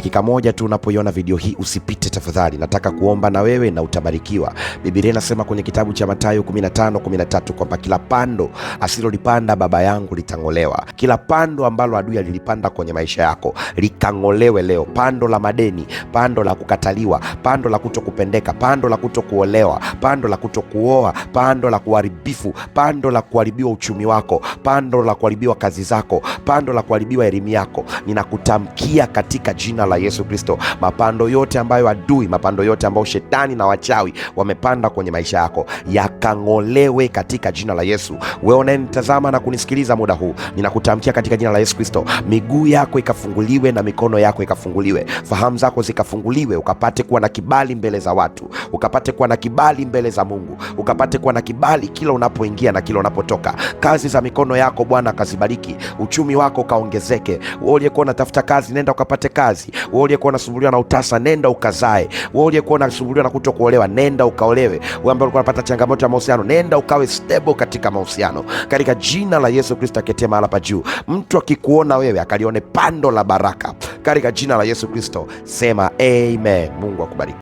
Dakika moja tu unapoiona video hii usipite tafadhali. Nataka kuomba na wewe na utabarikiwa. Biblia inasema kwenye kitabu cha Mathayo 15:13 kwamba kila pando asilolipanda Baba yangu litang'olewa. Kila pando ambalo adui alilipanda kwenye maisha yako likang'olewe leo. Pando la madeni, pando la kukataliwa, pando la kutokupendeka, pando la kutokuolewa, pando la kutokuoa, pando la kuharibifu, pando la kuharibiwa uchumi wako, pando la kuharibiwa kazi zako, pando la kuharibiwa elimu yako, ninakutamkia katika jina la Yesu Kristo, mapando yote ambayo adui, mapando yote ambayo shetani na wachawi wamepanda kwenye maisha yako yakang'olewe katika jina la Yesu. Wewe unayenitazama na kunisikiliza muda huu, ninakutamkia katika jina la Yesu Kristo, miguu yako ikafunguliwe na mikono yako ikafunguliwe, fahamu zako zikafunguliwe, ukapate kuwa na kibali mbele za watu, ukapate kuwa na kibali mbele za Mungu, ukapate kuwa na kibali kila unapoingia na kila unapotoka. Kazi za mikono yako Bwana akazibariki, uchumi wako ukaongezeke. Wewe uliyekuwa unatafuta kazi, nenda ukapate kazi. Wewe uliyekuwa unasumbuliwa na utasa, nenda ukazae. Wewe uliyekuwa unasumbuliwa na kutokuolewa, nenda ukaolewe. Wewe ambaye ulikuwa unapata changamoto ya mahusiano, nenda ukawe stable katika mahusiano, katika jina la Yesu Kristo aketie mahala pa juu. Mtu akikuona wewe akalione pando la baraka, katika jina la Yesu Kristo sema amen. Mungu akubariki.